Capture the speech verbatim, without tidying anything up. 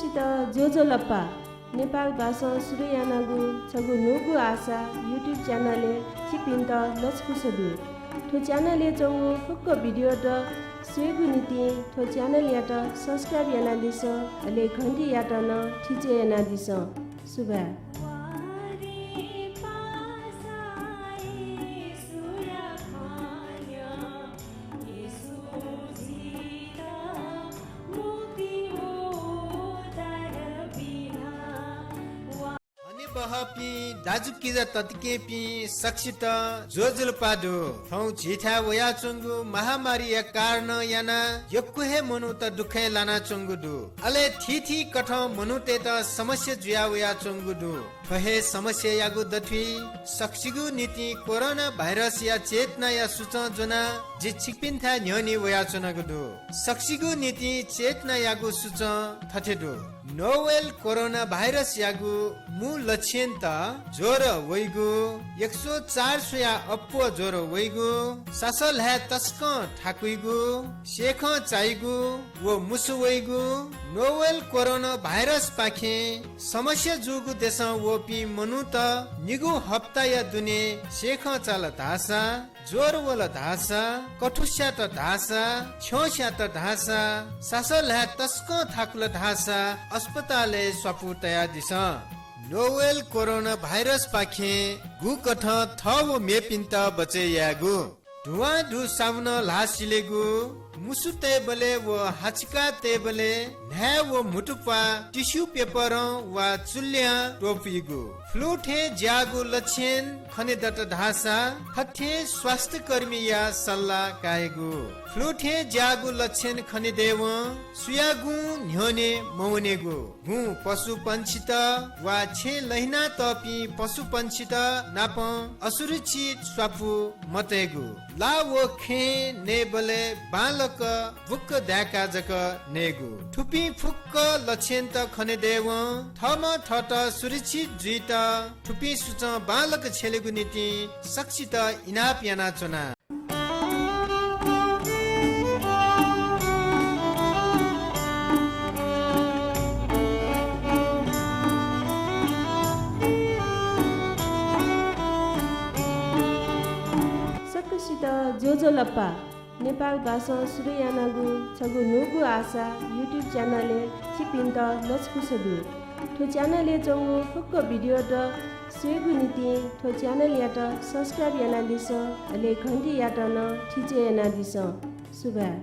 सकसित ज्वजलपा। नेपाल भाषां सुरु यानागु छगू न्हूगु आशा YouTube च्यानलय् छिकपिन्त लसकुस दु। थ्व च्यानलय् च्वंगु फुक्क भिडियोत स्वयेगु निंतिं थ्व च्यानलयात subscribe यानादिसँ, अले घन्टीयात नं थिचय् यानादिसँ। सुभाय्। हनेबहःपिं दाजुकिजा तताकेहेँपिं सकसित ज्वजलपा दु। थौं झीथाय् वयाच्वंगु महामारीया कारणं यानाः यक्व हे मनूत दुःखय् लानाच्वंगु दु। अले थीथी कथं मनूतय्त समस्या जुया वयाच्वंगु दु। थ्व हे समस्यायागु दथुइ सकसिगु निंतिं कोरोना भाइरसया चेतनाया सूचं ज्वनाः जि छिकपिन्थाय् न्ह्यःने वयाच्वनागु दु। सकसिगु निंतिं चेतनायागु सूचं थथे दु। नोवेल कोरोना भाइरसयागु मू लक्षणत ज्वर वइगु, एक सय चार स्वयाः अप्वः ज्वर वइगु, सासःल्हाय् तसकं थाकुइगु, सेखं चाइगु व मुसु वइगु। नोवेल कोरोना भाइरसपाखें समस्या जूगु देशं वःपिं मनूत निगू हप्ताया दुने सेखं चाल धाःसा, ज्वर वल धाःसा, कथुस्यात धाःसा, छ्यं स्यात धाःसा, सासःल्हाय् तसकं थाकुल धाःसा अस्पतालय् स्वापू तयादिसँ। नोवेल कोरोना भाइरसपाखें गुकथं थः व मेपिन्त बचय् यायेगु। धुवांधु साबुनं ल्हाः सिलेगु, मुसु तयेबलय् व हाचिका तयेबलय् न्हाय् व म्हुतुप्वाः tissue paper-ं वा चुल्यं त्वपुइगु। Flu थें ज्याःगु लक्षण खनेदत धाःसा थथे स्वास्थ्यकर्मीया सल्लाह कायेगु। Flu थें ज्याःगु लक्षण खनेदयेवं सुयागुं न्ह्यःने मवनेगु। गुँ पशुपंक्षीत वा छेँ लहिनातःपिं पशुपंक्षीत नापं असुरक्षित स्वापू मतयेगु। ला व खेँ नयेबलय् बांलाक बुक्क दाय्काः जक नयेगु। थुपिं फुक्क लक्षणत खनेदयेवं थःम्हं थःत सुरक्षित जुइत थुपिं सूचं बांलाक छ्यलेगु निंतिं सकसित इनाप यानाच्वना। सकसित ज्वजलपा। नेपाल भाषां सुरु यानागु छगू न्हूगु आशा YouTube च्यानलय् छिकपिन्त लसकुस दु। थ्व च्यानलय् च्वंगु फुक्क भिडियोत स्वयेगु निंतिं थ्व च्यानलयात subscribe यानादिसँ, अले घन्टीयात नं थिचय् यानादिसँ। सुभाय्।